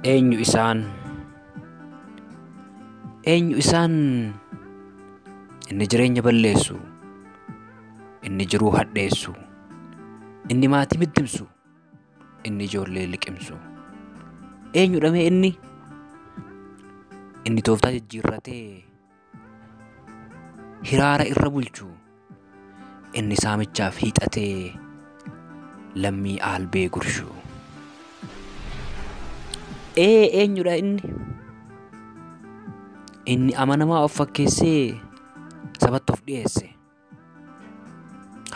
Eenyu isaan? Eenyu isaan? Inni jireenya balleessu, inni jiruu hadheessu, inni maatii mittimsu, inni ijoollee liqimsu. Eenyudha mee inni? Inni tooftaa jijjiirratee hiraara irra bulchu, inni saamichaaf hiixatee lammii aalbee gurshu. Ee eenyudha inni? Inni amanamaa of fakkeessee sabatti of dhiyeesse.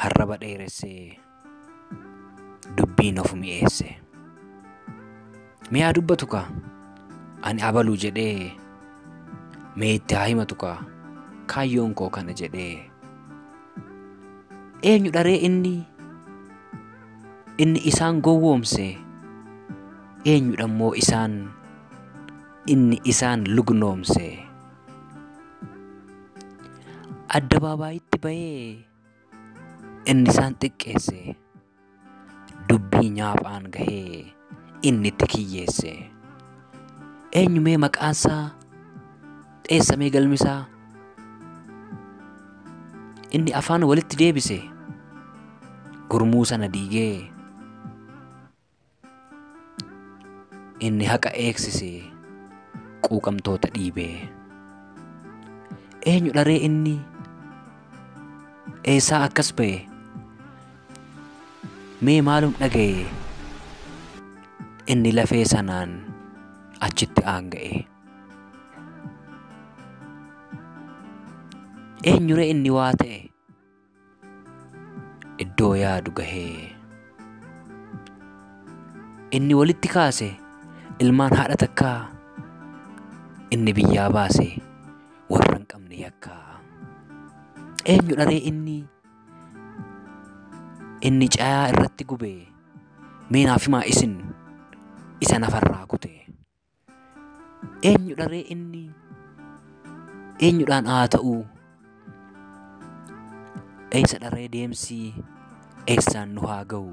Harraba dheeressee dubbiin of mi'eesse. Mee haa dubbatu kaa ani abaluu jedhee, mee itti haa himatu kaa kaayyoon koo kana jedhee. Eenyudha ree inni? Inni isaan gowwoomse. Eenyudha immoo isaan? Inni isaan lugnoomse. Addabaabayitti bahee inni isaan xiqqeesse. Dubbii nyaaphaan gahee inni itti kiyyeesse. Eenyu mee maqaansaa? Eessa mee galmisaa? Inni afaan walitti deebise. Gurmuu sana diigee. Inni haqa eegsise. Quuqamtoota dhiibee. Eenyudha ree inni? Eessaa akkas ba'e? Mee maalum dhaga'e? Inni lafee sanaan achitti aanga'e. Eenyuree inni waa ta'e? Iddoo yaadu gahee. Inni walitti kaase ilmaan haadha takkaa. Inni biyyaa baase warra hin qabne yakkaa. Eenyudha ree inni? Inni caayaa irratti gube. Mee naaf himaa isin isa nafarraa kute. Eenyudha ree inni? Eenyudhaan haa ta'u? Eessa dharree deemsi? Eessaan nu haa ga'u?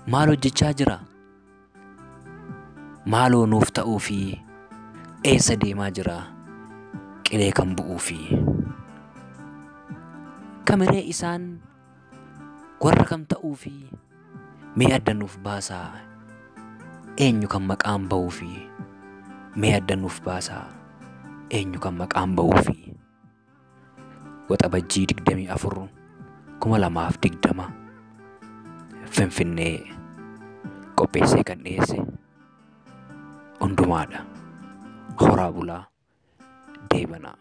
Maal hojjechaa jira? Maaloo nuuf ta'uu fi eessa deemaa jira? Qilee kan bu'uu fi kamiree isaan warra kam ta'uu fi mee adda nuuf baasaa? Eenyu kan maqaan ba'uu fi mee adda nuuf baasaa? Eenyu kan maqaan ba'uu fi Waxabajjii 24 2020 Finfinnee qopheessee kan dhiyeesse hundumaadha. Horaa bulaa deebanaa.